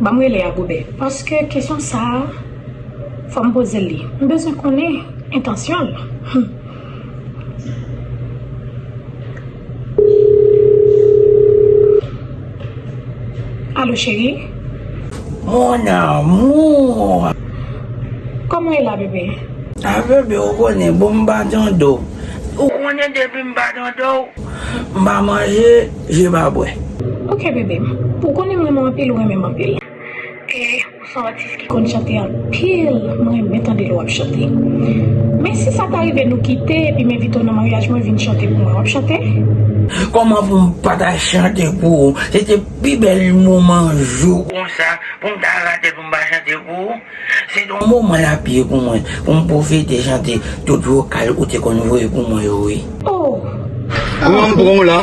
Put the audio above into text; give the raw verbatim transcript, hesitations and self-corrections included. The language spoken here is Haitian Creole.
Ban m rele a, Goobè, paske kesyon sa a, fò m poze l li. M bezwen konnen entansyon l. Hmm. Alo, cheri? Mon amour! Kòman w ye la, bebe? A, bebe, ou konnen, bon, m pa tande w. Ou konnen depi m pa tande w, m pa manje, je pa bwè. Ok, bebe m. Ou konnen m renmen w anpil, ou renmen m anpil. E ou se yon atis ki konn chante anpil, mwen renmen tande lè w ap chante. Men si sa ta rive nou kite epi m envite w nan maryaj mwen vin chante pou mwen, w ap chante? Kòman pou m pa ta chante pou ou? Se te pi bèl moman jou konsa pou m ta rate pou m pa chante pou ou. Se te yon moman lapli pou mwen, pou m pwofite chante tout vokal ou te konn voye pou mwen yo, wi. Oh! Kòman m pran w la?